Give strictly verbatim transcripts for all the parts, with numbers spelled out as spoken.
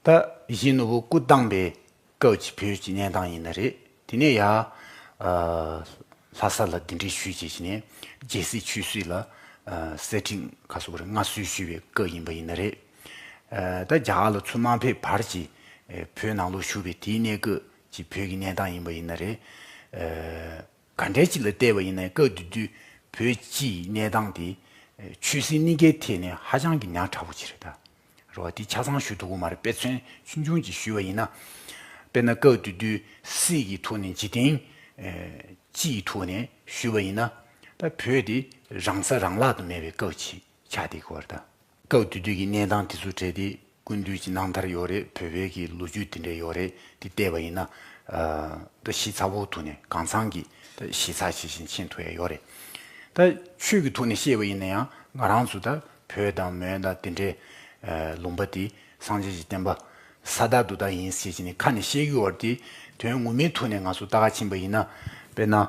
ད་ཡིད་བཞིན་ནོར་བུ་སྐུ་བལྟམས་པའི་སྐབས་ཀྱི་བོད་ཀྱི་གནས་སྟངས་ཡིན་ན་རེད། དེ་ནས་ཡར་ཨ་ལྷ་ས་ལ་གདན་འདྲེན་ཞུས་བྱས་ནས་རྒྱལ་སྲིད་ཆོས་སྲིད་ལ་ཨ་གསེར་ཁྲི་མངའ་གསོལ་རེད། མངའ་གསོལ་ཞུས་པའི་སྐབས་ཡིན་པ་ཡིན་ན་རེད། ཨ་ད་རྒྱ་གར་ལ་ཚུར་མ་ཕེབས་བར་གྱི་ཨ་བོད་ནང་ལོགས་བཞུགས་པའི་དེའི་གནས་སྐབས་ཀྱི་བོད་ཀྱི་གནས་སྟངས་ཡིན་པ་ཡིན་ན་རེད། ཨ་ག་འདྲའི་ཅིག་ལ་བལྟས་པ་ཡིན་ན་སྐབས་དེ་དུས་བོད་སྤྱིའི་གནས་སྟངས་དེ་ཨ་ཆོས་སྲིད་གཉིས་ཀའི་ཐད་ནས་ཧ་ཅང་གི་ཉག་ཕྲ་བོ་ཅིག་རེད་ད། རེད་བ། དེ་ཆ་ཚང་ཞུ་ཐུབ་ཀྱི་མ་རེད། དཔེ་མཚོན་ཆུང་ཆུང་ཅིག་ཞུས་པ་ཡིན་ན། དཔེར་ན་སྐབས་དེ་དུས་སྲིད་ཀྱི་ཐོག་ནས་འཇིག་རྟེན་ཨེ་སྤྱི་ཡི་ཐོག་ནས་ཞུས་པ་ཡིན་ན། ད་བོད་དེ་རང་ས་རང་བརླག་ཏུ་མེད་པའི་སྐབས་ཅིག་ཆགས་བསྡད་ཀྱི་ཡོད་རེད་ད། སྐབས་དེ་དུས་ཀྱི་གནས་སྟངས་དེ་ཚོ་གྲས་དེ་སྐུ་མདུན་གྱི་རྣམ་ཐར་ཡོད་རེད། བོད་པའི་གི་ལོ་རྒྱུས་དེ་འདྲ་ཡོད་རེད། དེ་བལྟས་པ་ཡིན་ན། ཨ་ད་ཞིབ་ཚགས་པོའི་ཐོག་ནས་གང་ཚང་གི་ད་ཞིབ་ཚགས་ཇི་བཞིན་མཁྱེན་ཐུབ་ཡ་ཡོད་རེད། ད་ཆོས་ཀྱི་ཐོག་ནས་བཤད་པ་ཡིན་ན་ཡང་ང་རང་ཚོ་ད་བོད་དང་མོན་དང་དེ་འདྲའི་ཨ་ལུང་པ་དེ་སངས་རྒྱས་ཀྱི་བསྟན་པ་ས་དག་རྡོ་དག་ཡིན་ཟེར་བྱས་ནས་ཁ་ནས་བཤད་ཀྱི་ཡོད་རེད་དེ། དོན་ངོ་མའི་ཐོག་ནས་ང་ཚོ་ལྟ་ག་ཕྱིན་པ་ཡིན་ན། དཔེར་ན་ཨ་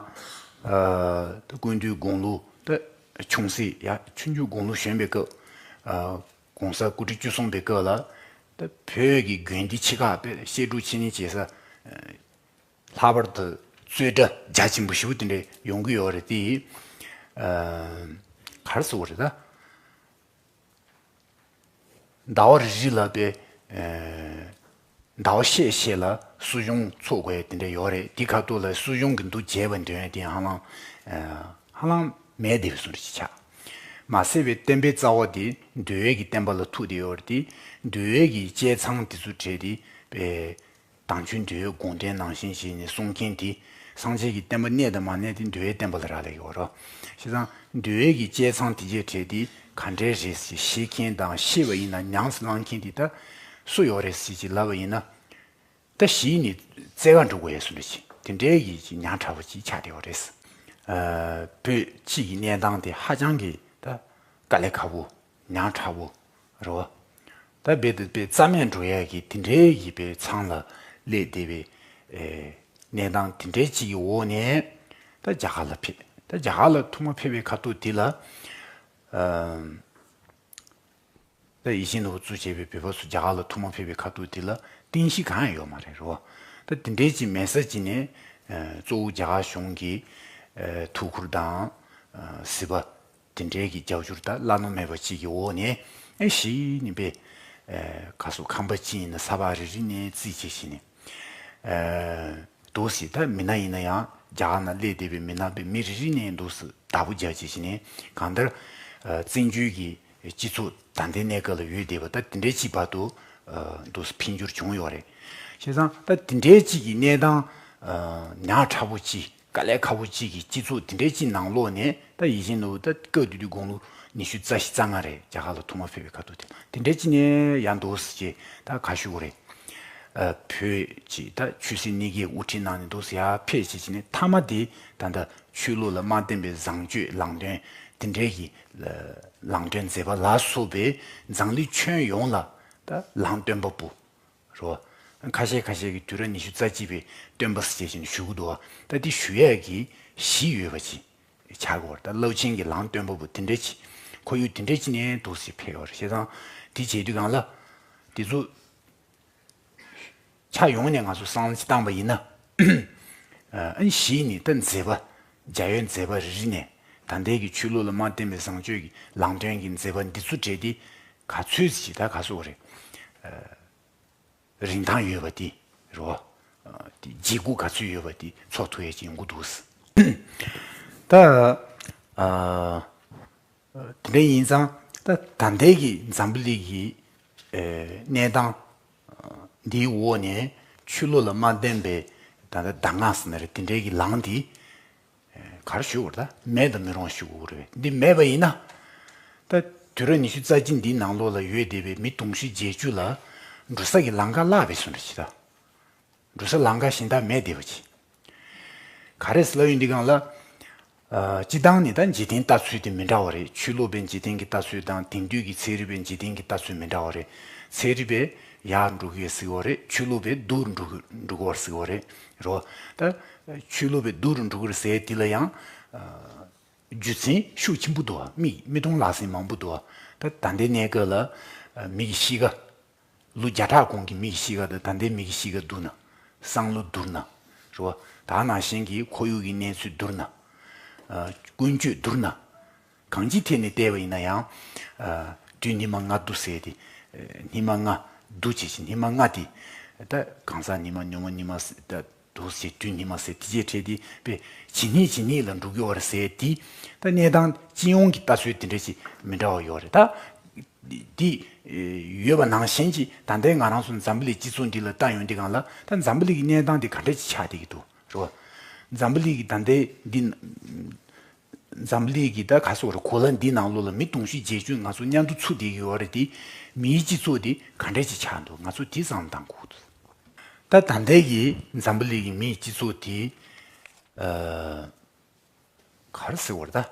ད་སྐུ་མདུན་དགུང་ལོ་ད་ཆུང་སྲིད་ཡ་ཆུང་ཆུང་དགུང་ལོ་གཞོན་པའི་སྐབས། ཨ་གོང་ས་སྐུ་ཕྲེང་བཅུ་གསུམ་པའི་སྐབས་ལ་ད་བོད་ཀྱི་དགོན་སྡེ་ཆེ་ཁག་དཔེ་བཤད་སྒྲུབ་འཆད་ཉན་བྱེད་ས་ལྷག་པར་དུ་རྩོད་གྲྭ་རྒྱ་ཆེན་པོ་ཞེ་པོ་དེ་འདྲ་ཡོང་གི་ཡོད་རེད་དེ། ཨ་ག་རེ་ཟེར་དགོས་རེད་ད། ཟླ་བ་རེ་རེ་ལ་དཔེ་ཨ་ཟླ་བ་ཤས་ཤས་ལ་གསོ་སྦྱོང་ཚོགས་དགོས་དེ་འདྲ་ཡོད་རེད། དེ་ཁ་ཐུག་ལ་གསོ་སྦྱོང་གི་འདུ་བྱས་པ་འདོན་དེ་ཧ་ལམ་ཨ་ཧ་ལམ་མེད་བསྡད་པའི་བཟོ་འདྲ་ཅིག་ཆགས། མ་ཟད་པའི་བསྟན་པའི་རྩ་བ་དེ་འདུལ་བའི་གི་བསྟན་པ་ལ་ཐུག་བསྡད་ཡོད་རེད་དེ། འདུལ་བའི་གི་བཅད་མཚམས་དེ་ཚོ་བྲལ་ཏེ་དཔེ་དམ་ཆོས་འདུལ་བའི་དགོངས་འགྲེལ་ནང་བཞིན་བྱས་ནས་གསུང་མཁན་དེ་སངས་རྒྱས་ཀྱི་བསྟན་པ་གནས་དང་མ་གནས་དེ་འདུལ་བའི་བསྟན་པ་ལ་རག་ལས་ཡོད་རེད། བྱས་ཙང་འདུལ་བའི་གི་བཅད་མཚམས་དེ་བཅད་བྲལ་དེ་ག་འདྲའི་རེད་ཟེར་ཤེས་མཁན་དང་ཤེས་པ་ཡིན་ན་ཉམས་སུ་བླང་མཁན་དེ་ད་སུ་ཡོད་རེད་ཟེར་ཅིག་ལབ་པ་ཡིན་ན། ད་གཞི་ནས་བཙལ་ག་འགྲོ་དགོས་ཡ་བཟོ་འདྲ་ཅིག་དེ་འདྲའི་གི་ཅིག་ཉག་ཕྲ་བོ་ཅིག་ཆགས་བསྡད་ཡོད་རེད། ཨ་བོད་སྤྱི་གི་གནས་སྟངས་དེ་ཧ་ཅང་གི་ད་དཀའ་ལས་ཁག་པོ། ཉག་ཕྲ་བོ་རེད་བ། ད་རྦད་དེ་དཔེ་རྩ་མེད་འགྲོ་ཡ་གི་དེ་འདྲའི་གི་དཔེ་མཚམས་ལ་སླེབས་བསྡད་པའི་ཨེ་གནས་སྟངས་དེ་འདྲའི་ཅིག་གི་འོག་ནས་ད་རྒྱ་གར་ལ་ཕེབས། ད་རྒྱ་གར་ལ་ཐོག་མ་ཕེབས་པའི་ཁ་ཐུག་དེ་ལ་ཨ་ད་ཡིད་བཞིན་ནོར་བུ་གཙོ་བྱས་པའི་བོད་པ་ཚོ་རྒྱ་གར་ལ་ཐོག་མ་ཕེབས་པའི་ཁ་ཐུག་དེ་ལ་རྟེན་གཞི་གང་ཡང་ཡོད་མ་རེད་རོ། ད་དེ་འདྲའི་ཅིག་མེད་ས་ཅིག་ནས་ཨ་གཙོ་བོ་རྒྱ་གར་གཞུང་གི་ཨ་ཐུགས་ཁུར་དང་ཨ་གཟི་བརྗིད་དེ་འདྲའི་གི་རྒྱབ་སྐྱོར་དང་བླ་ན་མེད་པ་ཅིག་གི་འོག་ནས་ཨེ་གཞི་ནས་དཔེ་ཨ་ག་སོ་ཁང་པ་ཅིག་ཡིན་ན་ས་ཕག་རེ་རེ་ནས་རྩིས་བྱེད་བཞིན་ནས། ཨ་འདུག་སེ་ད་མི་སྣ་ཡིན་ན་ཡང་རྒྱ་གར་ན་སླེབས་བསྡད་པའི་མི་སྣ་དཔེ་མི་རེ་རེ་ནས་འདུག་སེ་བདག་པོ་རྒྱག་བྱེད་བཞིན་ནས་གང་ལྟར་ཨ་བཙན་བྱོལ་གྱི་སྤྱི་ཚོགས་ད་ལྟའི་གནས་སྐབས་ལ་ཡོད་བསྡད་པ་ད་དེ་འདྲའི་ཅིག་བར་དུ་ཨ་འདུག་སེ་འཕེལ་འགྱུར་བྱུང་ཡོད་རེད། བྱས་ཙང་ད་དེ་འདྲའི་ཅིག་གི་གནས་སྟངས་ཨ་ཉག་ཕྲ་བོ་ཅིག་དཀའ་ལས་ཁག་པོ་ཅིག་གི་སྤྱི་ཚོགས་དེ་འདྲའི་ཅིག་ནང་ལོགས་ནས་ད་ཡིད་བཞིན་ནོར་བུ་ད་སྐབས་དེ་དུས་དགུང་ལོ་ཉི་ཤུ་རྩ་བཞི་རྩ་ལྔ་རེད། རྒྱ་གར་ལ་ཐོག་མ་ཕེབས་པའི་ཁ་ཐུག་དེ་དེ་འདྲའི་ཅིག་ནས་ཡང་འདུག་སེ་ཅིག་ད་ག་ཞུ་དགོས་རེད། ཨ་བོད་ཀྱི་ད་ཆོས་སྲིད་གཉིས་ཀའི་དབུ་ཁྲིད་གནང་ནས་འདུག་སེ་ཡར་ཕེབས་བྱས་བྱས་ནས་མཐའ་མ་དེ་ད་ལྟ་ཆོས་ལུགས་ལ་མ་བརྟེན་པའི་བཟང་སྤྱོད་ལམ་སྟོན་དེ་འདྲའི་གི་ལམ་སྟོན་མཛད་པ་ལ་སོགས་པའི་འཛམ་གླིང་ཁྱོན་ཡོངས་ལ་ད་ལམ་སྟོན་པ་པོ་རོ། ཁ་ཤས་ཁ་ཤས་ཀྱིས་དུས་རབས་ཉི་ཤུ་རྩ་གཅིག་པའི་སྟོན་པ་ཟེར་བྱས་ནས་ཞུ་གི་འདུག་བ། ད་དེ་ཞུ་ཡས་ཀྱི་གཞི་ཡོད་པ་ཅིག་ཆགས་དགོས་པ་རེད། ད་རླབས་ཆེན་གྱི་ལམ་སྟོན་པ་པོ་དེ་འདྲ་ཅིག་ཁོར་ཡུག་དེ་འདྲ་ཅིག་ནས་འདུག་སེ་ཕེབས་ཡོད་རེད། བྱས་ཙང་དེ་བྱེད་དུས་སྒང་ལ་དེ་ཚོ་ཆ་ཡོངས་ནས་ང་ཚོ་བསམ་བློ་ཅིག་བཏང་པ་ཡིན་ན། ཨ་ནི་གཞི་ནས་ད་མཛད་པ་རྒྱ་ཡོལ་མཛད་པ་རེ་རེ་ནས་ད་ལྟའི་གི་ཆོས་ལུགས་ལ་མ་བརྟེན་པའི་བཟང་སྤྱོད་ཀྱི་ལམ་སྟོན་གྱི་མཛད་པ་འདི་ཚོ་གྲས་དེ་ག་ཚོད་ཅིག་ད་ག་ཟེར་དགོས་རེད། རིན་ཐང་ཡོད་པ་དེ་རེད་བ། དེ་བརྗེ་སྒོ་ག་ཚོད་ཡོད་པ་དེ་ཚོགས་ཐུབ་ཡས་ཅིག་ཡོང་གི་འདུག་ཟེར། ད་ཨ་དེ་འདྲ་ཡིན་ཙང་ད་ད་ལྟའི་གི་འཛམ་བུ་གླིང་གི་ཨེ་གནས་སྟངས་འདིའི་འོག་ནས་ཆོས་ལུགས་ལ་མ་བརྟེན་པའི་ད་ལྟ་གདམས་ངག་ཟེར་ན་རེད། དེ་འདྲའི་གི་ལམ་དེ་ག་རེ་ཞུ་དགོས་རེད། ད་མེད་དུ་མི་རུང་ཞུ་དགོས་རེད། འདི་མེད་པ་ཡིན་ན། ད་དུས་རབས་ཉི་ཤུ་རྩ་གཅིག་འདིའི་ནང་ལོགས་ལ་ཡོད་བསྡད་པའི་མི་དུང་ཕྱུར་བརྒྱད་ཅུ་ལ་འགྲོ་ས་གི་ལམ་ཁ་བརླག་པའི་བཟོ་འདྲ་ཞིག་ད། འགྲོ་ས་ལམ་ཁ་གཞན་དག་མེད་བསྡད་པ་ཅིག་ག་རེ་ཟེར་ལབ་ཡོང་དུས་སྒང་ལ། ཨ་སྤྱིར་བཏང་ནི་ད་འཇིག་རྟེན་ལྟ་ཚུལ་དེ་མི་འདྲ་བ་རེད། ཆོས་ལུགས་པའི་འཇིག་རྟེན་གྱི་ལྟ་ཚུལ་དང་དེང་དུས་ཀྱི་ཚན་རིག་པའི་འཇིག་རྟེན་གྱི་ལྟ་ཚུལ་མི་འདྲ་བ་རེད། ཚན་རིག་པས་ཡར་འགྲོ་གི་ཡོད་ཟེར་གི་ཡོད་རེད། ཆོས་ལུགས་པས་སྡུག་རུ་འགྲོ་གི་འགྲོ་གི་ཡོད་ཟེར་གི་ཡོད་རེད་རོ། ད་ཆོས་ལུགས་པས་སྡུག་རུ་འགྲོ་གི་རེད་ཟེར་དེ་ལ་ཡང་ཨ་རྒྱུ་མཚན་ཤུགས་ཆེན་པོ་འདུག་བ། མིག་མིག་མཐོང་ལག་ཟིན་མང་པོ་འདུག་བ། ད་ད་ལྟའི་གནས་སྐབས་ལ་ཨ་མི་གི་གཤིས་ཀ་ལོ་བརྒྱ་ཕྲག་གོང་གི་མི་གི་གཤིས་ཀ་དང་ད་ལྟའི་མི་གི་གཤིས་ཀ་བསྡུར་ན། བསམ་བློ་བསྡུར་ན། རེད་བ། ད་ནང་བཞིན་གྱི་ཁོར་ཡུག་གི་གནས་ཚུལ་བསྡུར་ན། ཨ། ཀུན་སྤྱོད་བསྡུར་ན། གང་ཅིའི་ཐད་ནས་བལྟས་པ་ཡིན་ན་ཡང་། ཨ། དུས་སྙིགས་མ་ལྔ་བསྡུ་ཟེར་ཏེ། ཨ། སྙིགས་མ་ལྔ་བསྡུ་བྱས་ཤིང་སྙིགས་མ་ལྔ་དེ། ད་གང་ཟག་སྙིགས་མ་ཉོན་མོངས་སྙིགས་མ་ཟེར། ད་དུ་ཞེས་དུས་ཉི་མ་ཟེར་དེ་རྗེས་འཕྲད་དེ་པས་ཇི་སྙེད་ཇི་སྙེད་ལ་འགྲོ་གི་ཡོད་རེད་ཟེར་དེ། ད་གནས་སྟངས་སྤྱི་ཡོངས་ཀྱི་ལྟ་ཚུལ་དེ་འདྲ་ཞིག་མི་འདྲ་བ་ཡོད་རེད་ད། དེ་ཡོད་པ་ནང་བཞིན་གྱི་ད་ལྟའི་ང་རང་ཚོ་འཛམ་བུ་གླིང་སྤྱི་ཚོགས་འདི་ལ་ལྟ་ཡོང་དུས་སྒང་ལ། ད་འཛམ་བུ་གླིང་གི་གནས་སྟངས་དེ་ག་འདྲ་ཞིག་ཆགས་བསྡད་ཀྱི་འདུག་རེད་བ། འཛམ་བུ་གླིང་གི་ད་ལྟའི་འདི། འཛམ་བུ་གླིང་གི་ད་ག་སོགས་རེད། གོ་ལ་འདི་ནང་ལོགས་ལ་མི་དུང་ཕྱུར་བརྒྱད་ཅུ་ང་ཚོ་མཉམ་དུ་ཚུད་བསྡད་ཀྱི་ཡོད་རེད་དེ། མིའི་སྤྱི་ཚོགས་དེ་ག་འདྲ་ཞིག་ཆགས་འདུག་ང་ཚོ་དེ་བསམ་བློ་བཏང་དགོས་འདུག་ད་ད་ལྟའི་གི་འཛམ་བུ་གླིང་གི་མིའི་སྤྱི་ཚོགས་དེ། ཨ། ག་རེ་ཟེར་བ་རེད་ད།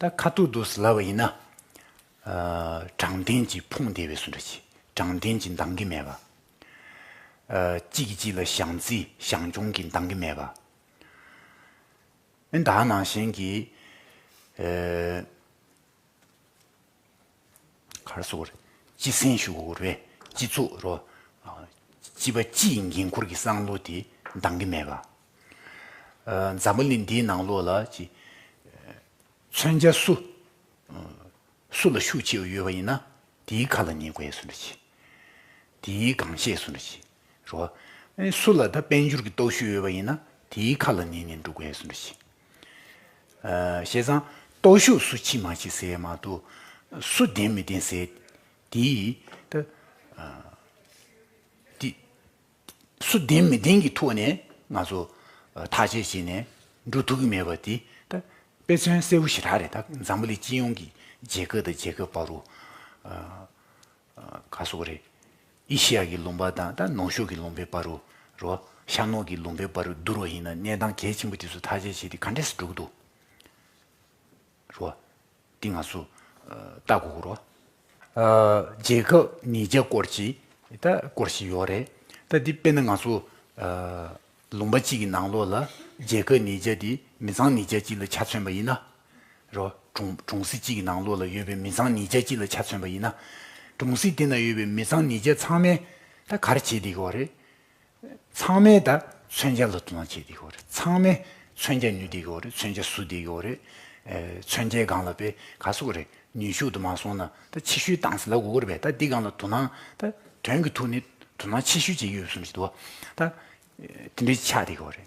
ད་ཁ་ཐུག་ཏུ་ལབ་པ་ཡིན་ན། ཨ། དྲང་བདེན་གྱིས་ཕོངས་བསྡད་པའི་བཟོ་འདྲ་ཞིག་དྲང་བདེན་གྱིས་འདང་གི་མེད་པ། ཨ། གཅིག་གིས་གཅིག་ལ་བྱམས་བརྩེ་བྱམས་སྐྱོང་གིས་འདང་གི་མེད་པ། ཨ། ད་ནང་བཞིན་གྱི། ཨ། ག་རེ་ཟེར་དགོས་རེད། སྤྱི་སེམས་ཞུ་དགོས་རེད། སྤྱི་ཚོགས་རོ། སྤྱི་པ་སྤྱི་ཡི་འགན་ཁུར་གྱི་བསམ་བློ་དེ་འདང་གི་མེད་པ། ཨ། འཛམ་བུ་གླིང་འདིའི་ནང་ལོགས་ལ་ཅི། མཚོན་ཆ་སུ། སུ་ལ་ཤུགས་ཆེ་བ་ཡོད་པ་ཡིན་ན། དེའི་ཁ་ལ་ཉན་དགོས་བཟོ་འདྲ་ཞིག་དེའི་གང་བཤད་བཟོ་འདྲ་ཞིག་རོ། ཨ་ནི་སུ་ལ་ད་དཔལ་འབྱོར་གྱི་སྟོབས་ཤུགས་ཡོད་པ་ཡིན་ན། དེའི་ཁ་ལ་ཉན་ནས་འགྲོ་དགོས་བཟོ་འདྲ་ཞིག་ཨ། བྱས་ཙང་སྟོབས་ཤུགས་སུ་ཆེ་མ་ཆེ་ཟེར་མ་གཏོགས། སུ་བདེན་མི་བདེན་ཟེར། དེ་ཡིས་ད། ཨ། དེ། སུ་བདེན་མི་བདེན་གྱི་ཐོག་ནས་ང་ཚོ། ཨ། ཐག་གཅོད་བྱས་ནས་འགྲོ་ཐུབ་ཀྱི་མེད་པ་དེ་ད་དཔེ་མཚོན་གསལ་པོ་ཞེ་དྲག་རེད། ད་འཛམ་བུ་གླིང་སྤྱི་ཡོངས་ཀྱི་རྒྱལ་ཁབ་དང་རྒྱལ་ཁབ་བར་དུ། ཨ། ག་སོགས་རེད། ཨེ་ཤི་ཡ་གི་ལུང་པ་དང་ད་ནུབ་ཕྱོགས་ཀྱི་ལུང་པའི་བར་དུ་རོ། ཤར་ནུབ་ཀྱི་ལུང་པའི་བར་དུ་བསྡུར་བ་ཡིན་ན། གནས་སྟངས་གལ་ཆེན་པོ་དེ་ཚོ་ཐག་གཅོད་བྱས་ཏེ་ག་འདྲས་སེ་འགྲོ་གི་འདུག་རོ། འདི་ང་ཚོ་ལྟ་དགོས་རོ། རྒྱལ་ཁབ་ཉིས་བརྒྱ་སྐོར་ཅིག་ད་སྐོར་ཞིག་ཡོད་རེད། ད་འདི་དཔེར་ན་ང་ཚོ། ལུང་པ་གཅིག་གི་ནང་ལོགས་ལ་རྒྱལ་ཁབ་ཉིས་བརྒྱ་དེ་མི་ཚང་ཉིས་བརྒྱ་གཅིག་ལ་ཆ་མཚོན་པ་ཡིན་ན། རོ། གྲོང་གྲོང་གསེབ་གཅིག་གི་ནང་ལོགས་ལ་ཡོད་པའི་མི་ཚང་ཉིས་བརྒྱ་གཅིག་ལ་ཆ་མཚོན་པ་ཡིན་ན། གྲོང་གསེབ་དེ་ན་ཡོད་པའི་མི་ཚང་ཉིས་བརྒྱ་ཚང་མས་ད་ག་རེ་བྱེད་བསྡད་ཀྱི་ཡོད་རེད། ཚང་མས་ད་མཚོན་ཆ་ལ་དོ་སྣང་བྱེད་བསྡད་ཀྱི་ཡོད་རེད། ཚང་མས་མཚོན་ཆ་ཉོས་བསྡད་ཀྱི་ཡོད་རེད། མཚོན་ཆ་བཟོས་བསྡད་ཀྱི་ཡོད་རེད། ཨེ། མཚོན་ཆའི་སྒང་ལ་དཔེ་ག་སོགས་རེད། ཉུང་ཤོས་དུ་མ་སོང་ན་ད་ཆེ་ཤོས་བཏང་ཟེར་ལབ་དགོས་ཀྱི་རེད་པས། ད་འདི་སྒང་ལ་དོ་སྣང་ད་དོན་གྱི་ཐོག་ནས་དོ་སྣང་ཆེ་ཤོས་བྱེད་ཀྱི་ཡོད་བཟོ་འདྲ་ཞིག་འདུག་བ། ད་དེ་འདྲ་ཞིག་ཆགས་བསྡད་ཀྱི་ཡོད་རེད།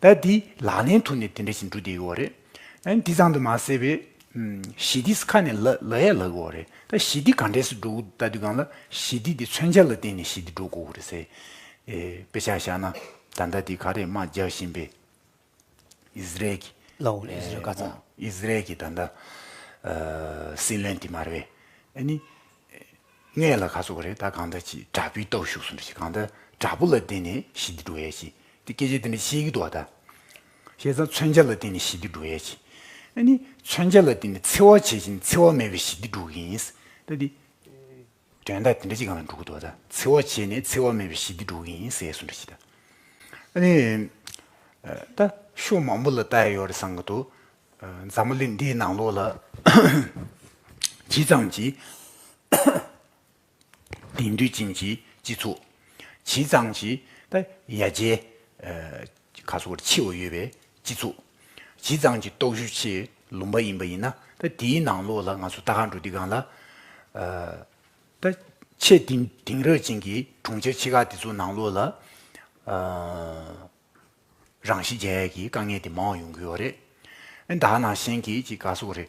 ད་འདི་ལག་ལེན་ཐོག་ནས་དེ་འདྲ་ཞིག་འགྲོ་བསྡད་ཀྱི་ཡོད་རེད། ཨ་ནི་འདི་ཙམ་དུ་མ་ཟད་པའི་ཞི་བདེ་ཁ་ནས་ལབ་ལབ་ཡ་ལབ་ཀྱི་ཡོད་རེད། ད་ཞི་བདེ་ག་འདྲས་སེ་འགྲོ་གི་ལྟ་དུས་སྒང་ལ། ཞི་བདེ་འདི་མཚོན་ཆ་ལ་བརྟེན་ནས་ཞི་བདེ་འགྲོ་དགོས་ཀྱི་རེད་ཟེར། ཨེ། དཔེ་ཆ་བཞག་ན་ད་ལྟ་འདི་ག་རེ་དམག་རྒྱག་བཞིན་པའི་ཨི་ཟི་རལ་གྱི། ལའོ། ཨི་ཟི་རལ་གྷ་ཛ། ཨི་ཟི་རལ་གྱི་ད་ལྟ། ཨ། སྲིད་བློན་དེ་མ་རེད་པས། ཨ་ནི་སྔོན་ལ་ག་སོགས་རེད། ད་གང་ལྟར་ཅིག་དྲག་པོའི་སྟོབས་ཤུགས་སུ་འགྲོ་ཞིག་གང་ལྟར་དྲག་པོ་ལ་བརྟེན་ནས་ཞི་བདེ་འགྲོ་ཡས་ཞིག་དེ་སྐད་ཆ་དེ་འདྲ་བཤད་ཀྱི་འདུག་བ། ད་བྱས་ཙང་མཚོན་ཆ་ལ་བརྟེན་ནས་ཞི་བདེ་འགྲོ་ཡས་ཞིག་ཨ་ནི་མཚོན་ཆ་ལ་བརྟེན་ནས་འཚེ་བ་བྱེད་བཞིན་འཚེ་བ་མེད་པའི་ཞི་བདེ་འགྲོ་གི་ཡིན། ད་འདི། དོན་དག་དེ་འདྲ་ཅིག་སྒང་ལ་འགྲོ་གི་འདུག་བ། ད་འཚེ་བ་བྱས་ནས་འཚེ་བ་མེད་པའི་ཞི་བདེ་འགྲོ་གི་ཡིན་ཟེར་བཟོ་འདྲ་ཞིག་ད། ཨ་ནི། ད་ཕྱོགས་མང་པོ་ལ་ལྟ་ཡ་ཡོད་རེད་བསམ་གི་འདུག་འཛམ་བུ་གླིང་འདིའི་ནང་ལོགས་ལ་ཇི་ཙམ་གྱིས་དེང་དུས་ཅན་གྱི་སྤྱི་ཚོགས། ཇི་ཙམ་གྱིས་ད་ཡར་རྒྱས། ཁ་སོགས་ཆེ་བ་ཡོད་པའི་སྤྱི་ཚོགས། ཇི་ཙམ་གྱིས་སྟོབས་ཤུགས་ཆེ་ལུང་པ་ཡིན་པ་ཡིན་ན། ད་དེའི་ནང་ལོགས་ལ་ང་ཚོ་ལྟ་ག་འགྲོ་དུས་སྒང་ལ། ད་ཆེས་དེང་དེང་རབས་ཅན་གྱི་གྲོང་ཁྱེར་ཆེ་ཁག་དེ་ཚོའི་ནང་ལོགས་ལ། ཨ། རང་ཤི་རྒྱག་ཡས་ཀྱི་དཀའ་ངལ་དེ་མང་བ་ཡོང་གི་ཡོད་རེད། ཨ་ནི་ད་ནང་བཞིན་གྱི་ཅིག་ག་སོགས་རེད།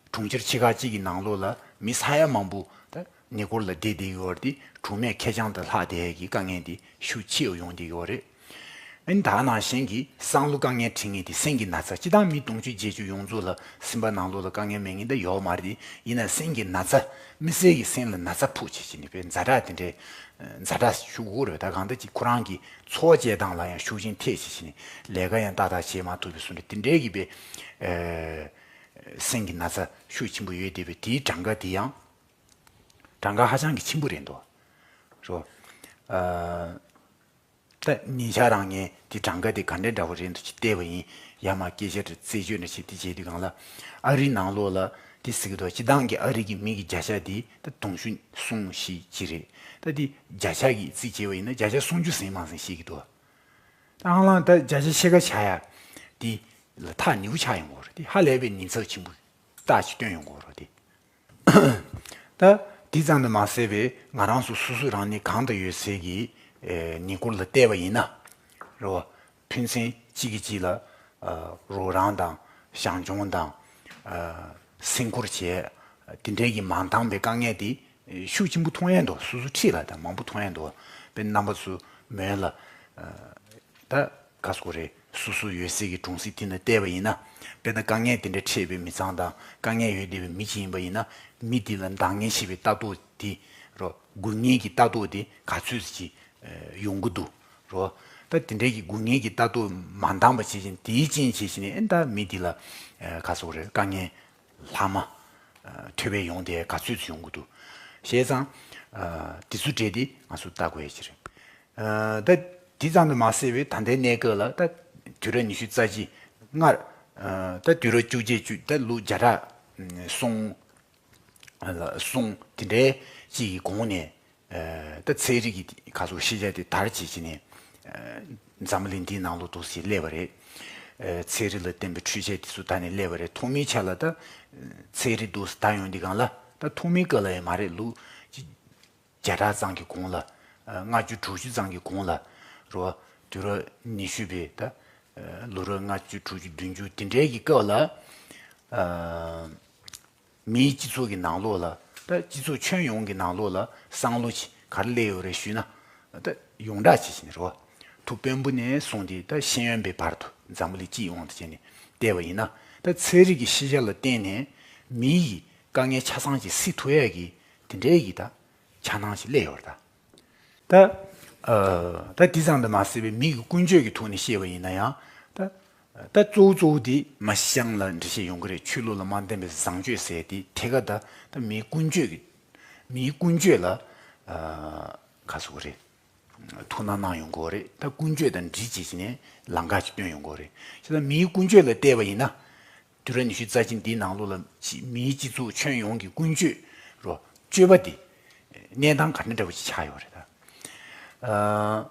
གྲོང་ཁྱེར་ཆེ་ཁག་ཅིག་གི་ནང་ལོགས་ལ་མི་ས་ཡ་མང་པོ་ད་ཉེ་འཁོར་ལ་བསྡད་བསྡད་ཡོད་རེད་དེ། གྲོང་མིས་ཁེར་རྐྱང་དུ་ལྷག་བསྡད་ཡས་ཀྱི་དཀའ་ངལ་དེ་ཤུགས་ཆེ་བ་ཡོང་བསྡད་ཡོད་རེད། ཨ་ནི་ད་ནང་བཞིན་གྱི་བསམ་བློ་དཀའ་ངལ་འཕྲད་མཁན་དེ་སེམས་ཀྱི་ན་ཚ། སྤྱིར་བཏང་མི་དུང་ཕྱུར་བརྒྱད་ཅུ་ཡོངས་རྫོགས་ལ་སེམས་པ་ནང་ལོགས་ལ་དཀའ་ངལ་མེད་མཁན་ད་ཡོད་མ་རེད། ཡིན་ན་སེམས་ཀྱི་ན་ཚ། མི་སེར་གྱི་སེམས་ལ་ན་ཚ་ཕོག་བྱས་བྱས་ནས་དཔེ་ཛ་དྲག་དེ་འདྲའི་ཛ་དྲག་ཞུ་དགོས་རེད། ད་གང་ལྟར་ཅིག་ཁོ་རང་གི་འཚོ་བ་སྐྱེལ་སྟངས་ལ་ཡང་ཤུགས་རྐྱེན་ཐེབས་བྱས་བྱས་ནས་ལས་ཀ་ཡང་ཏག་ཏག་བྱེད་མ་ཐུབ་པའི་བཟོ་འདྲ་དེ་འདྲའི་གི་དཔེ། ཨེ། སེམས་ཀྱི་ན་ཚ་ཤུགས་ཆེན་པོ་ཡོད་བསྡད་པའི་དེའི་གྲངས་ཀ་དེ་ཡང་གྲངས་ཀ་ཧ་ཅང་གི་ཆེན་པོ་རེད་འདུག་རོ། ཨ། ད་ཉེ་ཆར་རང་ངས་དེ་གྲངས་ཀ་དེ་ག་འདྲའི་འདྲ་བོ་རེད་འདུག་ཅིག་བལྟས་པ་ཡིན། ཡར་མར་སྐད་ཆ་རེ་རྩད་གཅོད་འདྲ་བྱེད་དེ་བྱེད་དུས་སྒང་ལ། ཨ་རིའི་ནང་ལོགས་ལ་ དེ་ཟེར་གི་འདུག་སྤྱིར་བཏང་གི་ཨ་རི་གི་མི་གི་བརྒྱ་ཆ་དེ་ད་དུང་ཕྱུར་གསུམ་བཞི་ཅིག་རེད། ད་དེ་བརྒྱ་ཆ་གི་རྩིས་བྱས་པ་ཡིན་ན་བརྒྱ་ཆ་སུམ་ཅུ་ཟིན་མ་ཟིན་ཤེས་ཀྱི་འདུག་ད་ཧ་ལམ་ད་བརྒྱ་ཆ་ཕྱེད་ཀ་ཆགས་ཡ་དེ་ལ་ཐག་ཉེ་པོ་ཆགས་ཡོང་གི་རེད། དེ་ཧ་ལས་པའི་ཉེན་ཚབས་ཆེན་པོ་རྟགས་ཅིག་སྟོན་ཡོང་གི་རེད་དེ། ད་དེ་ཙམ་དུ་མ་ཟད་པའི་ང་རང་ཚོ་སོ་སོ་རང་ཉིད་གང་དུ་ཡོད་སའི་གི་ཨེ་ཉེ་འཁོར་ལ་བལྟས་པ་ཡིན་ན། རེད་བ། ཕན་ཚུན་གཅིག་གིས་གཅིག་ལ་ཨ་རོགས་རམ་དང་བྱམས་སྐྱོང་དང་ཨ་སེམས་ཁུར་བྱས། དེ་འདྲའི་གི་མ་འདང་པའི་དཀའ་ངལ་དེ་ཤུགས་ཆེན་པོ་མཐོང་ཡས་འདུག་སོ་སོ་འཁྲིས་ལ་ད་མང་པོ་མཐོང་ཡས་འདུག་དཔེར་ན་རྣམ་པ་ཚོ་མོན་ལ་ཨ་ད་ག་ཟེར་དགོས་རེད། སོ་སོ་ཡོད་སའི་གི་གྲོང་གསེབ་དེ་ན་བལྟས་པ་ཡིན་ན། དཔེར་ན་དཀའ་ངལ་དེ་འདྲ་འཕྲད་པའི་མི་ཚང་དང་དཀའ་ངལ་ཡོད་བསྡད་པའི་མི་གཅིག་ཡིན་པ་ཡིན་ན། མི་དེ་ལ་འདང་ངེས་ཤེས་པའི་ལྟ་རྟོག་དེ་རོ་སྒུག་ངེས་ཀྱི་ལྟ་རྟོག་དེ་ག་ཚོད་ཅིག་ཡོང་གི་འདུག་རོ། ད་དེ་འདྲའི་གི་སྒུག་ངེས་ཀྱི་ལྟ་རྟོག་མ་འདང་པ་བྱེད་བཞིན་དེའི་རྐྱེན་བྱེད་བཞིན་ཨེ་ད་མི་དེ་ལ་ག་ཟེར་དགོས་རེད། དཀའ་ངལ་ལྷག་མ་ཐོལ་པ་ཡོང་དེ་ག་ཚོད་ཅིག་ཡོང་གི་འདུག་བྱས་ཙང་དེ་ཚོ་གྲས་དེ་ང་ཚོ་ལྟ་དགོས་ཡ་ཅིག་རེད། ད་དེ་ཙམ་དུ་མ་ཟད་པའི་ད་ལྟའི་གནས་སྐབས་ལ་ད་དུས་རབས་ཉི་ཤུ་རྩ་གཅིག་སྔར་ད་དུས་རབས་བཅོ་བརྒྱད་བཅུ་ད་ལོ་བརྒྱ་ཕྲག་གསུམ་ལ་གསུམ་དེ་འདྲའི་གཅིག་གི་གོང་ནས་ད་ཚན་རིག་གི་ཁ་སོགས་ཤེས་བྱ་དེ་དར་བྱེད་ཀྱི་ནས་འཛམ་བུ་གླིང་འདིའི་ནང་ལོགས་འདུག་སེ་སླེབས་པ་རེད། ཚན་རིག་ལ་བརྟེན་པའི་འཕྲུལ་ཆས་དེ་ཚོ་ད་ནས་སླེབས་པ་རེད། ཐོག་མའི་ཆ་ལ་ད་ཚན་རིག་འདུག་སེ་དར་ཡོང་དུས་སྒང་ལ་ད་ཐོག་མའི་སྐབས་ལ་ཡང་མ་རེད། ལོ་བརྒྱ་ཕྲག་ཙམ་གྱི་གོང་ལ། ལྔ་བཅུ་དྲུག་ཅུ་ཙམ་གྱི་གོང་ལ། རོ། དུས་རབས་ཉི་ཤུ་པའི་ད། ལོ་རབས་ལྔ་བཅུ་དྲུག་ཅུ་བདུན་ཅུ་དེ་འདྲའི་གི་སྐབས་ལ། མིའི་སྤྱི་ཚོགས་ཀྱི་ནང་ལོགས་ལ། ད་སྤྱི་ཚོགས་ཁྱོན་ཡོངས་ཀྱི་ནང་ལོགས་ལ་བསམ་བློ་ཅིག་ག་རེ་སླེབས་ཡོད་རེད་ཞུས་ན། ད་ཡོངས་གྲགས་ཅིག་བྱས་ནས་རོ། ཐུ་དཔོན་པོ་ནས་བཟུང་སྟེ་ད་ཤེས་ཡོན་པའི་བར་དུ་འཛམ་བུ་གླིང་སྤྱིའི་དབང་དུ་བྱས་ནས་བལྟས་པ་ཡིན་ན། ད་ཚན་རིག་གི་ཤེས་བྱ་ལ་བརྟེན་ནས་མིའི་དཀའ་ངལ་ཆ་ཚང་ཅིག་སེལ་ཐུབ་ཡས་ཀྱི་དེ་འདྲའི་གི་ད་འཆར་སྣང་ཞིག་སླེབས་ཡོད་རེད་ད། ད། ཨ། ད་དེ་ཙམ་དུ་མ་ཟད་པའི་མི་གི་ཀུན་སྤྱོད་ཀྱི་ཐོག་ནས་བཤད་པ་ཡིན་ན་ཡང་། ད། ད་གཙོ་བོ་གཙོ་བོ་དེ་མ་གཞི་གཞན་ལ་འགྲེལ་བཤད་ཡོང་གི་རེད། ཆོས་ལུགས་ལ་མ་བརྟེན་པའི་བཟང་སྤྱོད་ཟེར་དེ་ཐད་ཀར་ད་ད་མིའི་ཀུན་སྤྱོད་ཀྱི། མིའི་ཀུན་སྤྱོད་ལ། ཨ། ག་ཟེར་དགོས་རེད། ཐུགས་སྣང་གནང་ཡོང་གི་ཡོད་རེད། ད་ཀུན་སྤྱོད་དང་འདྲིས་བྱས་བྱས་ནས་ལམ་ཁ་ཅིག་སྟོན་ཡོང་གི་ཡོད་རེད། བྱས་ཙང་མིའི་ཀུན་སྤྱོད་ལ་བལྟས་པ་ཡིན་ན། དུས་རབས་ཉི་ཤུ་རྩ་གཅིག་འདིའི་ནང་ལོགས་ལ་ཅི་མིའི་སྤྱི་ཚོགས་ཁྱོན་ཡོངས་ཀྱི་ཀུན་སྤྱོད་རོ། སྤྱོད་པ་འདི་གནས་སྟངས་ག་འདྲ་འདྲ་པོ་ཅིག་ཆགས་ཡོད་རེད་ད། ཨ།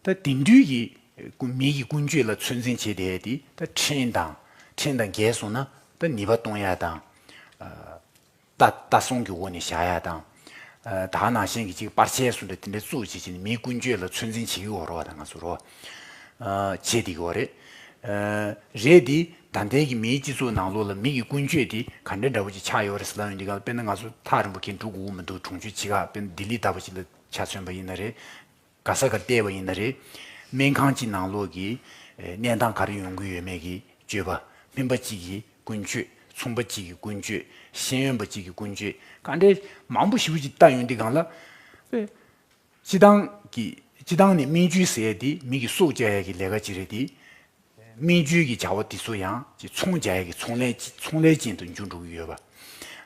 ད་དེང་དུས་ཀྱི་ཀུན་མི་ཡི་ཀུན་སྤྱོད་ལ་ཚོད་འཛིན་བྱེད་བསྡད་དེ་ད་ཁྲིམས་དང་ཁྲིམས་དང་འགལ་སོང་ན་ད་ཉེས་པ་གཏོང་ཡ་དང་། ཨ། ལྟ་ལྟ་སྲུང་གི་འོག་ནས་བཞག་ཡ་དང་། ཨ། ད་ག་ནང་བཞིན་གྱི་ཅིག་པར་ཆས་སུ་འདྲ་དེ་འདྲ་བཙུགས་བྱེད་ཀྱི་ནི་མིའི་ཀུན་སྤྱོད་ལ་ཚོད་འཛིན་བྱེད་ཀྱི་ཡོད་རེད་བ། ད་ང་ཚོ་རོ། ཨ། བྱེད་བསྡད་ཀྱི་ཡོད་རེད། ཨ། རེད་དེ་ད་ལྟའི་གི་མིའི་སྤྱི་ཚོགས་ནང་ལོགས་ལ་མི་གི་ཀུན་སྤྱོད་དེ་ག་འདྲ་འདྲ་པོ་ཅིག་ཆགས་ཡོད་རེད་ཟེར་ལབ་ཡོང་དུས་ག་དཔེར་ན་ང་ཚོ་ཐག་རིང་པོ་གིན་འགྲོ་དགོས་མི་འདུག་གྲོང་ཆོག་ཅིག་ག་དཔེར་ན་ལྡི་ལི་ལྟ་བུ་ཅིག་ལ་ཆ་མཚོན་པ་ཡིན་ན་རེད། ག་ས་གར་བལྟས་པ་ཡིན་ན་རེད། སྨན་ཁང་གཅིག་ནང་ལོགས་ཀྱི་གནས་སྟངས་ག་རེ་ཡོང་གི་ཡོད་མེད་ཀྱི་སྤྱོད་པ། སྨན་པ་གཅིག་གི་ཀུན་སྤྱོད། ཚོང་པ་གཅིག་གི་ཀུན་སྤྱོད། ཤེས་ཡོན་པ་གཅིག་གི་ཀུན་སྤྱོད། ག་འདྲའི་མང་པོ་ཞེ་པོ་ཅིག་བལྟ་ཡོང་དུས་སྒང་ལ། སྤྱི་བཏང་གི་སྤྱི་བཏང་ནས་སྨན་བཅོས་ཟེར་ཡས་དེ་མི་གི་སྲོག་བཅད་ཡས་ཀྱི་ལས་ཀ་ཅིག་རེད་དེ། སྨན་བཅོས་ཀྱི་བྱ་བ་དེ་ཚོ་ཡང་ཅིག་ཚོང་རྒྱག་ཡས་ཀྱི་ཚོང་ལས་ཚོང་ལས་ཅན་དུ་འགྱུར་འགྲོ་གི་ཡོད་པ།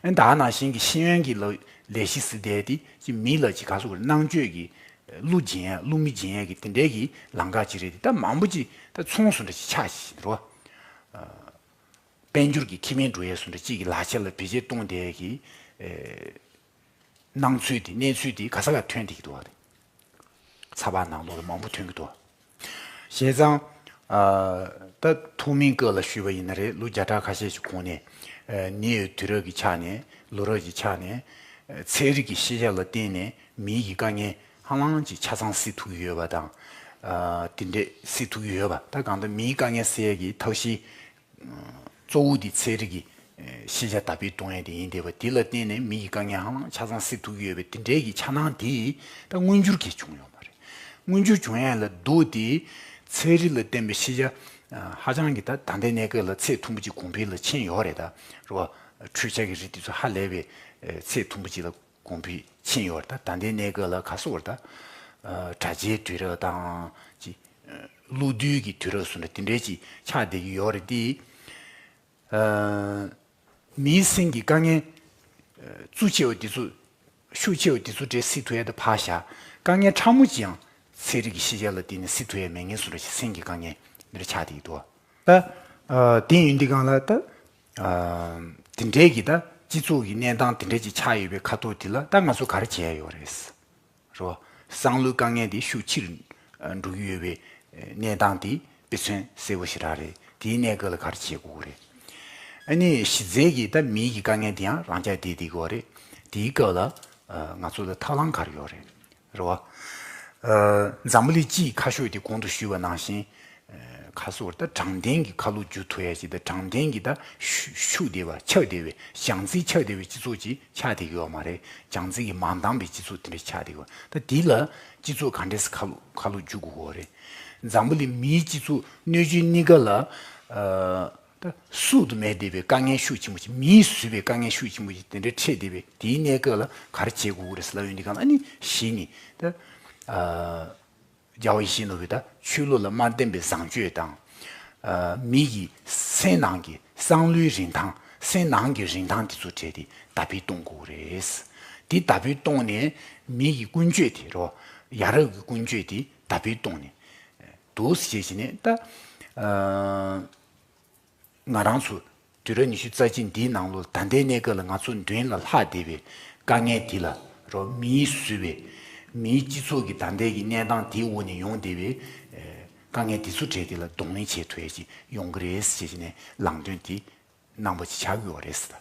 ཨ་ནི་ད་ག་ནང་བཞིན་གྱི་ཤེས་ཡོན་གྱི་ལ་ལས་གཞི་ཟེར་བསྡད་དེ་ཅིག་མི་ལ་ཅིག་ག་ཟེར་དགོས་རེད། རྣམ་དཔྱོད་ཀྱི་བློ་སྦྱིན་ཡས་བློ་མིག་སྦྱིན་ཡས་ཀྱི་དེ་འདྲའི་གི་ལམ་ཁ་ཅིག་རེད་དེ། ད་མང་པོ་ཅིག་ད་ཚོང་བཟོ་འདྲ་ཅིག་ཆགས་བཞིན་རོ། དཔལ་འབྱོར་གྱི་ཁེ་ཕན་སྒྲུབ་ཡས་བཟོ་འདྲ་ཅིག་གི་ལག་ཆ་ལ་བེད་སྤྱོད་གཏོང་བསྡད་ཡས་ཀྱི་ཨེ། སྣང་ཚུལ་དེ་གནས་ཚུལ་དེ་ག་ས་ག་ཐོན་བསྡད་ཀྱི་འདུག་བ་རེད། ཚགས་པར་ནང་ལོགས་ལ་མང་པོ་ཐོན་གྱི་འདུག་བ། བྱས་ཙང་། ཨ། ད་ཐོག་མའི་སྐབས་ལ་ཞུས་པ་ཡིན་ན་རེད། ལོ་བརྒྱ་ཕྲག་ཁ་ཤས་ཤིག་གོང་ནས། ཨ། གནས་ཡུལ་དུས་རབས་ཀྱི་ཆ་ནས་ལོ་རབས་ཀྱི་ཆ་ནས། ཨ། ཚན་རིག་གི་ཤེས་བྱ་ལ་བརྟེན་ནས་མིའི་གི་དཀའ་ངལ་ཧ་ལམ་ཅིག་ཆ་ཚང་སེལ་ཐུབ་ཀྱི་ཡོད་པ་དང་། ཨ། དེ་འདྲས་སེལ་ཐུབ་ཀྱི་ཡོད་པ། ད་གང་ལྟར་མིའི་དཀའ་ངལ་སེལ་ཡས་ཀྱི་ཐབས་ཤེས་གཙོ་བོ་དེ་ཚན་རིག་གི་ཤེས་བྱ་དར་སྤེལ་གཏོང་ཡས་དེ་ཡིན་བསྡད་པ། དེ་ལ་བརྟེན་ནས་མི་ཡི་དཀའ་ངལ་ཧ་ལམ་ཆ་ཚང་སེལ་ཐུབ་ཀྱི་ཡོད་པའི་དེ་འདྲའི་གི་འཆར་སྣང་དེ་ད་མངོན་འགྱུར་གྱིས་བྱུང་ཡོད་མ་རེད། མངོན་འགྱུར་བྱུང་ཡས་ལ་བསྡུར་ཏེ་ཚན་རིག་ལ་བརྟེན་པའི་ཤེས་བྱ་ཧ་ཅང་གི་ད་ད་ལྟའི་གནས་སྐབས་ལ་ཚད་མཐོན་པོ་ཅིག་གོང་འཕེལ་ལ་ཕྱིན་ཡོད་རེད་ད། རེད་བ། འཕྲུལ་ཆས་ཀྱི་རིགས་དེ་ཚོ་ཧ་ལས་པའི་ཚད་མཐོན་པོ་ཅིག་ལ་གོང་འཕེལ་ཕྱིན་ཡོད་རེད། ད་ད་ལྟའི་གནས་སྐབས་ལ་ག་ཟེར་དགོས་རེད་ད། ཨ། དྲ་རྒྱའི་དུས་རབས་དང་ཅིག་ཨ། གློག་རྡུལ་གྱི་དུས་རབས་སུ་འདྲ་དེ་འདྲའི་ཅིག་ཆགས་བསྡད་ཀྱི་ཡོད་རེད་དེ། ཨ། མིའི་སེམས་ཀྱི་དཀའ་ངལ་ཨ། གཙོ་ཆེ་བ་དེ་ཚོ་ཤུགས་ཆེ་བ་དེ་ཚོ་འདྲ་སེལ་ཐུབ་ཡ་དེ་ཕར་བཞག་དཀའ་ངལ་ཕྲ་མོ་ཅིག་ཡང་ཚན་རིག་གི་ཤེས་བྱ་ལ་བརྟེན་ནས་སེལ་ཐུབ་ཡ་མེད་མཁན་སུ་འདྲ་ཞིག་སེམས་ཀྱི་དཀའ་ངལ་འདི་འདྲ་ཆགས་བསྡད་ཀྱི་འདུག་ད། ཨ། དེ་ཡིན་དུས་སྒང་ལ་ད། ཨ། དེ་འདྲའི་གི་ད་སྤྱི་ཚོགས་ཀྱི་གནས་སྟངས་དེ་འདྲ་ཅིག་ཆགས་ཡོད་པའི་ཁ་ཐོག་དེ་ལ་ད་ང་ཚོ་ག་རེ་བྱེད་ཡ་ཡོད་རེད། རེད་བ། བསམ་བློའི་དཀའ་ངལ་དེ་ཤུགས་ཆེར་འགྲོ་གི་ཡོད་པའི་གནས་སྟངས་དེ་དཔེ་མཚོན་གསལ་པོ་ཞེ་དྲག་རེད། དེའི་གནས་སྐབས་ལ་ག་རེ་བྱེད་དགོས་རེད། ཨ་ནི་གཞི་རྩའི་གི་ད་མིའི་གི་དཀའ་ངལ་དེ་ཡང་རང་འཇགས་བསྡད་བསྡད་ཀྱི་ཡོད་རེད། དེའི་སྐབས་ལ་ང་ཚོ་ལ་ཐབས་ལམ་ག་རེ་ཡོད་རེད། རེད་བ། འཛམ་བུ་གླིང་སྤྱིའི་ཁ་ཕྱོགས་དེ་གོང་དུ་ཞུས་པ་ནང་བཞིན། ཁ་སོར་ད་དྲང་བདེན་གྱི་ཁ་ལོ་བསྒྱུར་ཐུབ་ཡ་ཅིག་དང་། དྲང་བདེན་གྱི་ད་ཤུ་ཤུགས་ལྡན་པ་ཁྱབ་ལྡན་པའི་བྱམས་བརྩེ་ཁྱབ་ལྡན་པའི་སྤྱི་ཚོགས་ཅིག་ཆགས་བསྡད་ཀྱི་ཡོད་མ་རེད། བྱམས་བརྩེ་གིས་མ་འདང་བའི་སྤྱི་ཚོགས་དེ་འདྲ་ཆགས་བསྡད་ཀྱི་ཡོད། ད་དེ་ལ་སྤྱི་ཚོགས་ག་འདྲས་སེ་ཁ་ལོ་ཁ་ལོ་བསྒྱུར་དགོས་ཀྱི་ཡོད་རེད། འཛམ་བུ་གླིང་མིའི་སྤྱི་ཚོགས་སྣོད་བཅུད་གཉིས་ཀ་ལ་ད་བསུབ་ཏུ་མེད་བསྡད་པའི་དཀའ་ངལ་ཤུགས་ཆེན་པོ་ཅིག་མིས་བཟོས་པའི་དཀའ་ངལ་ཤུགས་ཆེན་པོ་ཅིག་དེ་འདྲ་འཕྲད་བསྡད་པའི་དེའི་གནས་སྐབས་ལ་ག་རེ་བྱེད་དགོས་ཀྱི་རེད་ཟེར་ལབ་ཡོང་དུས་སྒང་ལ། ཨ་ནི་གཞི་ནས་ད། རྒྱལ་བ་ཡིད་བཞིན་ནོར་བུས་ད་ཆོས་ལུགས་ལ་མ་བརྟེན་པའི་བཟང་སྤྱོད་དང་། ཨ། མི་ཡི་སེམས་ནང་གི་བསམ་བློའི་རིན་ཐང་། སེམས་ནང་གི་རིན་ཐང་དེ་ཚོ་བྲལ་ཏེ་དར་སྤེལ་གཏོང་དགོས་རེད། དེ་དར་སྤེལ་གཏོང་ནས་མི་ཡི་ཀུན་སྤྱོད་དེ་རོ། ཡ་རབས་ཀྱི་ཀུན་སྤྱོད་དེ་དར་སྤེལ་གཏོང་ནས་འདུག་ཟེར་བྱས་ནས་ད། ཨ། ང་རང་ཚོ་དུས་རབས་ཉི་ཤུ་རྩ་གཅིག་འདིའི་ནང་ལོགས་ད་ལྟའི་གནས་སྐབས་ལ་ང་ཚོ་མདུན་ལ་ལྷག་བསྡད་པའི་དཀའ་ངལ་འདི་ལ་རོ། མིས་བཟོས་པའི་མིའི་སྤྱི་ཚོགས་ཀྱི་ད་ལྟའི་གི་གནས་སྟངས་དེའི་འོག་ནས་ཡོང་བསྡད་པའི་ཨེ། དཀའ་ངལ་འདི་ཚོ་བྲལ་ཏེ་ལ་གདོང་ལེན་བྱེད་ཐུབ་ཡ་ཅིག་ཡོང་གི་རེད་ཟེར་བྱས་ནས་ལམ་སྟོན་འདི་གནང་པ་ཅིག་ཆགས་ཀྱི་ཡོད་རེད་ཟེར།